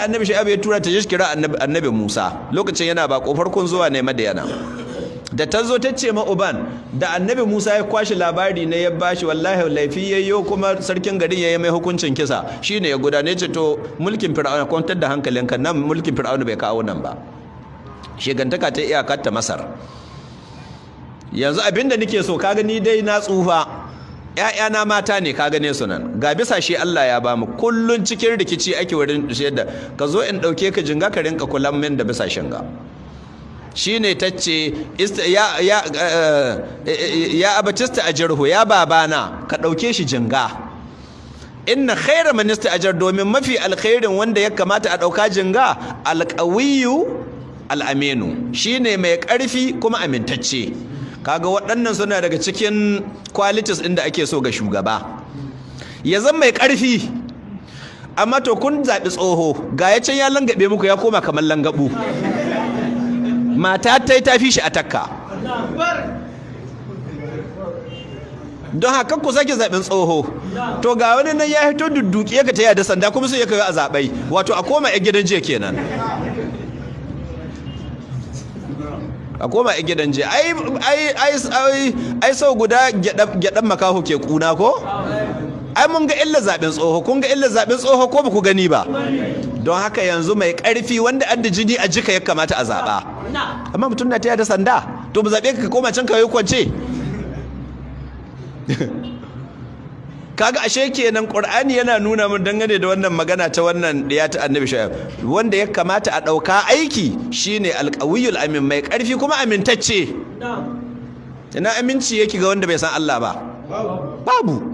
da Annabi Shu'aib ya tura ta je kira Annabi Musa lokacin yana ba farkon zuwa ne Madiyana. Da ta zo ta ce ma uban, da Annabi Musa ya kwashi labari ne ya bashi, wallahi laifi yayyo, kuma sarkin garin yayi mai hukuncin kisa, shine ya gudane. Ce to, mulkin Fir'auna, kwantar da hankalinka, nan mulkin Fir'auna bai kawo nan ba, shegantaka ta iyakar ta Masar. Yanzu abinda nake so, ka gani dai na tsufa, ‘ya'yana mata ne, ka gane su nan, ga bisa shi Allah ya bamu, kullun cikin rikici ake wurin yadda ka zo in ɗauke ka jinga ka rinka kulan min da bisa shinga. Shine tace, ya ya ya abatista'jirhu, ya babana, ka ɗauke shi jinga. Inna khaira man ista'jar, domin mafi alkhairin wanda ya kamata a ɗauka jinga, alqawiyyu al'aminu, shine mai ƙarfi kuma amintacce. Kaga waɗannan suna daga cikin qualities ɗin da ake so ga shugaba, ya zama mai ƙarfi. Amma to kun zaɓi tsoho, ga ya can ya langabe muku, ya koma kamar langabu, mata ta yi tafi shi a takka. Don haka ku sake zaɓin tsoho. To ga wani nan ya hito dudduki ya ka taya da sanda, kuma sai ya kaga a zaɓai, wato a koma 'yan gidan jiya kenan, a koma 'yan gidan jiya. Ai ai ai ai sau guda gyaɗan makaho ke kuna ko. Ai mun ga illa zaɓen tsoho. Kun ga illa zaɓen tsoho ko ba ku gani ba? Don haka yanzu mai ƙarfi wanda adda jini a jika ya kamata a zaɓa. Amma mutum na taya da sanda, to ba zaɓe ka koma can ka yi kwance. Kaga ashe kenan Qur'ani yana nuna mun dangane da wannan magana ta wannan diya ta Annabi Shu'aib, wanda ya kamata a ɗauka aiki shine alqawiyul amin, mai ƙarfi kuma amintacce. Ina aminci yake ga wanda bai san Allah ba? Babu.